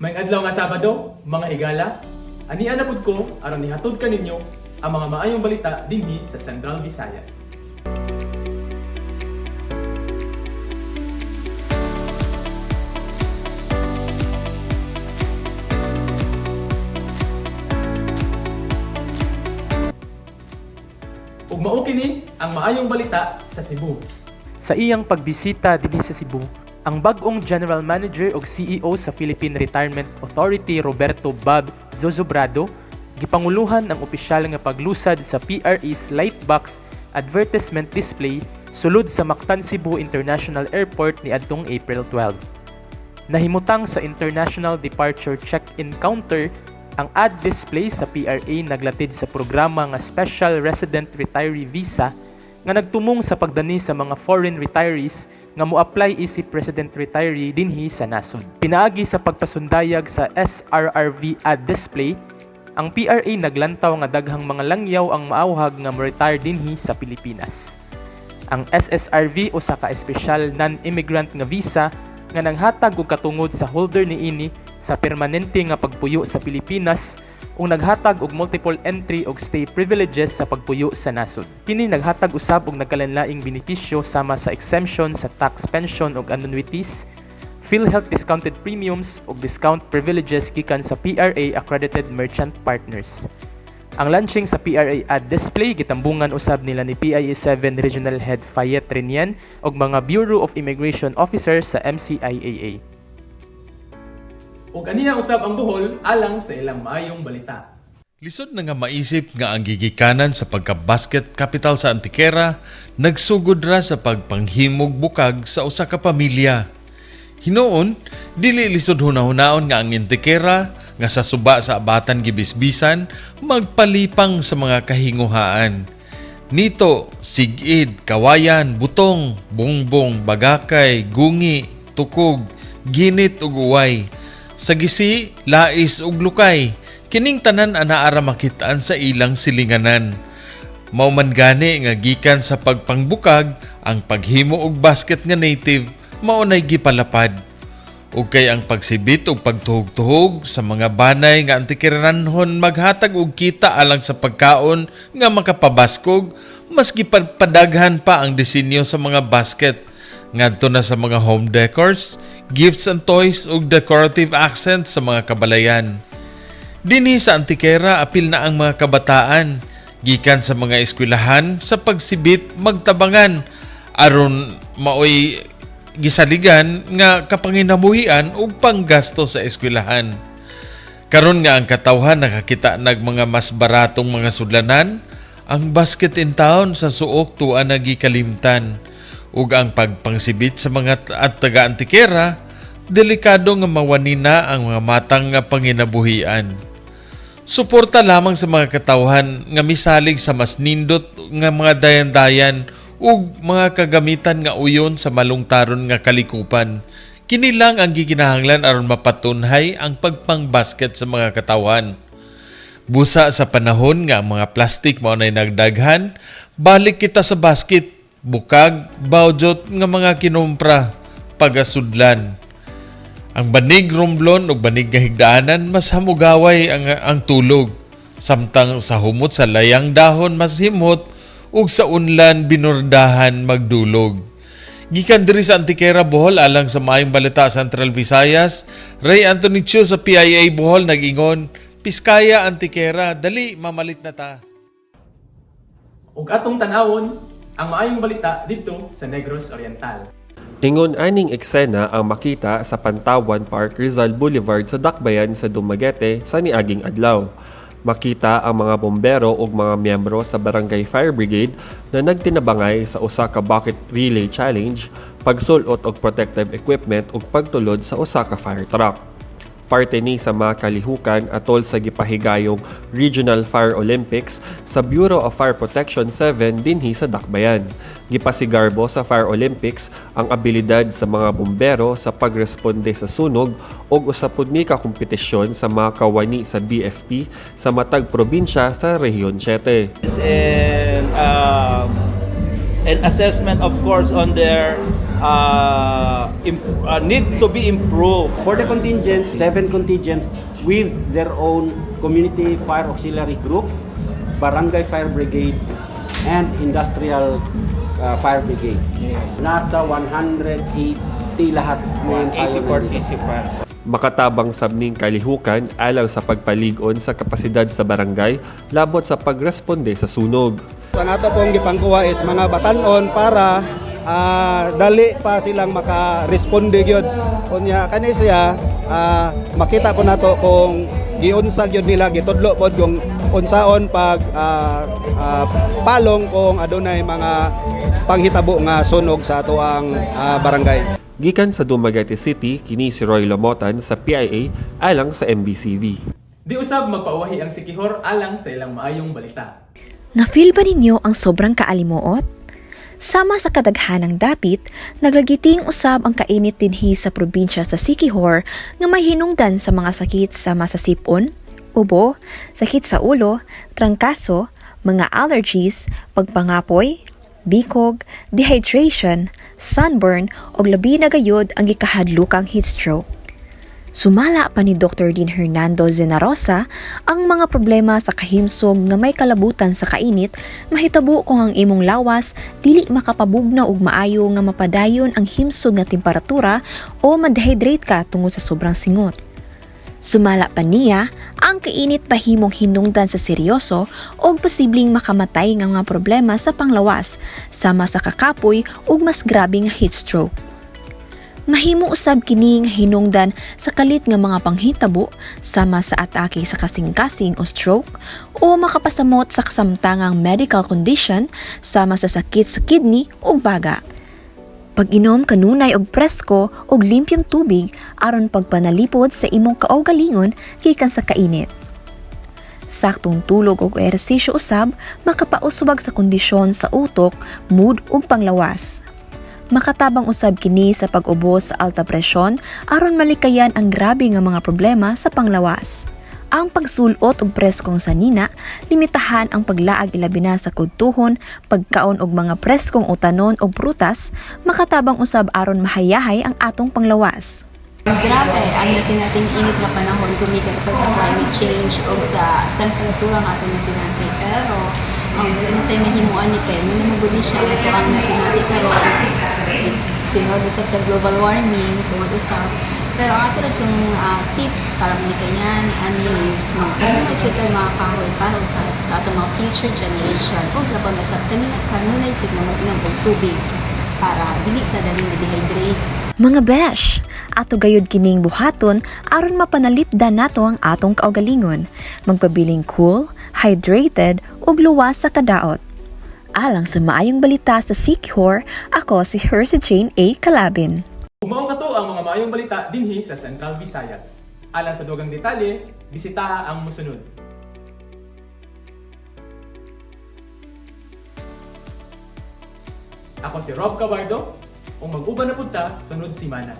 Maayong adlaw nga Sabado, mga higala, ania na pud ko aron ihatod kaninyo ang mga maayong balita dinhi sa Central Visayas. Ug mao kini ang maayong balita sa Cebu. Sa iyang pagbisita dinhi sa Cebu, ang bag-ong General Manager ug CEO sa Philippine Retirement Authority, Roberto Bob Zozobrado, gipanguluhan ang opisyal nga paglusad sa PRA's Lightbox Advertisement Display sulod sa Mactan Cebu International Airport niadtong April 12. Nahimutang sa International Departure Check-in Counter, ang ad display sa PRA naglatid sa programa nga Special Resident Retiree Visa nga nagtumong sa pagdani sa mga foreign retirees nga mo-apply isip resident retiree dinhi sa nasod. Pinaagi sa pagpasundayag sa SRRV ad display, ang PRA naglantaw nga daghang mga langyaw ang maawhag nga mo-retire dinhi sa Pilipinas. Ang SSRV usa ka espesyal non-immigrant nga visa nga nanghatag og katungod sa holder niini sa permanente nga pagpuyo sa Pilipinas ug naghatag og multiple entry ug stay privileges sa pagpuyo sa nasod. Kini naghatag usab og nagkalainlaing benepisyo sama sa exemption sa tax, pension ug annuities, PhilHealth discounted premiums ug discount privileges gikan sa PRA accredited merchant partners. Ang launching sa PRA ad display gitambungan usab nila ni PIA 7 Regional Head Fayet Renian ug mga Bureau of Immigration Officers sa MCIAA. Ug aniya usab ang Bohol alang sa ilang maayong balita. Lisod na nga maisip nga ang gigikanan sa pagka-basket capital sa Antiquera nagsugod ra sa pagpanghimog bukag sa usa ka pamilya. Hinuon, dili lisod hunahunaon nga ang Antiquera nga sa suba sa Abatan gibisbisan magpalipang sa mga kahinguhaan. Nito, sigid, kawayan, butong, bungbong, bagakay, gungi, tukog, ginit ug uway. Sa gisi, lais ug lukay, kining tanan anaa ra makitaan sa ilang silinganan. Mao man gani nga gikan sa pagpangbukag, ang paghimo og basket nga native mao nay gipalapad. Ug kay ang pagsibit ug pagtuhog-tuhog sa mga banay nga antikiranhon maghatag og kita alang sa pagkaon nga makapabaskog, mas gipadaghan pa ang disenyo sa mga basket ngadto na sa mga home decors, gifts and toys ug decorative accents sa mga kabalayan. Dinhi sa Antiquera, apil na ang mga kabataan gikan sa mga eskwelahan sa pagsibit magtabangan aron maoy gisaligan nga kapanginabuhian ug panggasto sa eskwelahan. Karon nga ang katawhan nakakita nag mga mas baratong mga sudlanan, ang basket in town sa Suok tua nagikalimtan ug ang pagpangsibit sa mga at taga Antiquera delikado nga mawani na ang mga matang nga panginabuhian. Suporta lamang sa mga katawhan nga misalig sa mas nindot nga mga dayan-dayan ug mga kagamitan nga uyon sa malungtaron nga kalikupan. Kini lang ang gikinahanglan aron mapatunhay ang pagpang-basket sa mga katawhan. Busa sa panahon nga ang mga plastic mao nay nagdaghan, balik kita sa basket, bukag, bawjot nga mga kinumpra, pagasudlan. Ang banig romblon ug banig nga higdaanan mas hamugaway ang tulog. Samtang sa humot sa layang dahon mas himot ug sa unlan binordahan magdulog. Gikan diri sa Antiquera, Bohol alang sa Maayong Balita Central Visayas, Ray Anthony Chu sa PIA Bohol nag-ingon, "Piskaya Antiquera, dali mamalit na ta." Ug atong tan-awon ang maayong balita didto sa Negros Oriental. Ingon aning eksena ang makita sa Pantawan Park, Rizal Boulevard sa Dakbayan sa Dumaguete sa niaging adlaw. Makita ang mga bombero ug mga miyembro sa Barangay Fire Brigade na nagtinabangay sa usa ka bucket relay challenge, pagsulot og protective equipment ug pagtulod sa usa ka fire truck. Parte ni sa mga kalihukan atol sa gipahigayong Regional Fire Olympics sa Bureau of Fire Protection 7 dinhi sa Dakbayan. Gipasigarbo sa Fire Olympics ang abilidad sa mga bumbero sa pagresponde sa sunog ug usa pud ni ka kompetisyon sa mga kawani sa BFP sa matag probinsya sa Rehiyon 7. And an assessment, of course, on their need to be improved. For the contingents, seven contingents with their own community fire auxiliary group, barangay fire brigade, and industrial fire brigade. Nasa 180 lahat ngayon tayo 80 nandito. Participants. Makatabang sab ning kalihukan alang sa pagpalig-on sa kapasidad sa barangay labot sa pagresponde sa sunog. Ang ato pong gipangkuha is mga batanon para dali pa silang maka-responde gyud. Unya kani siya makita po nato kung giunsa gyud nila, gitudlo pod kung unsaon pag palong kung adunay mga panghitabo nga sunog sa atoang barangay. Gikan sa Dumaguete City, kini si Roy Lomotan sa PIA alang sa MBCV. Di usab magpauwahi ang Sikihor alang sa ilang maayong balita. Na-feel ba ninyo ang sobrang kaalimuot? Sama sa kadaghanang dapit, naglagiting usab ang kainit dinhi sa probinsya sa Siquijor nga may hinungdan sa mga sakit sama sa sipon, ubo, sakit sa ulo, trangkaso, mga allergies, pagpangapoy, bikog, dehydration, sunburn ug labi na gayud ang gikahadlokang heatstroke. Sumala pa ni Dr. Dean Hernando Zenarosa, ang mga problema sa kahimsog nga may kalabutan sa kainit mahitabo kung ang imong lawas dili makapabugnaw og maayo nga mapadayon ang himsog nga temperatura o ma-dehydrate ka tungod sa sobrang singot. Sumala pa niya, ang kainit mahimong hinungdan sa seryoso o posibleng makamatay nga mga problema sa panglawas, sama sa kakapoy ug mas grabe nga heat stroke. Mahimo usab kini nga hinungdan sa kalit nga mga panghitabo sama sa atake sa kasing-kasing o stroke o makapasamot sa kasamtangang medical condition sama sa sakit sa kidney o baga. Pag-inom kanunay og presko og limpyong tubig aron pagpanalipod sa imong kaugalingon gikan sa kainit. Saktong tulog ug ehersisyo usab makapauswag sa kondisyon sa utok, mood ug panglawas. Makatabang usab kini sa pag-ubos sa alta presyon aron malikayan ang grabe nga mga problema sa panglawas. Ang pagsulot og preskong sanina, limitahan ang paglaag ilabi na sa kudtuhon, pagkaon og mga preskong utanon o prutas, makatabang usab aron mahayahay ang atong panglawas. Grabe ang nasinating init nga panahon gumikan usab sa climate change o sa temperatura nga atong nasinati. Pero wala tay mahimuan ni kay mo na ni siya ito ang nasinati karon tinuod usab sa global warming, tungod usab. Pero ang ato ra yung tips para manikayan ani is magtanim po jud tayo mga kahoy para usab sa atong mga future generation ug labaw na usab kanina kanunay jud nga mag-inom og tubig para dili ta dali ma-dehydrate. Mga besh, ato gayud kining buhaton aron mapanalipdan nato ang atong kaugalingon, magpabiling cool, hydrated ug luwas sa kadaot. Alang sa maayong balita sa Siquijor, ako si Hershey Jane A. Calabin. Mao kato ang mga maayong balita dinhi sa Central Visayas. Alang sa dugang detalye, bisitaha ang musunod. Ako si Rob Cabardo, ug mag-uban na pud ta sunod simana.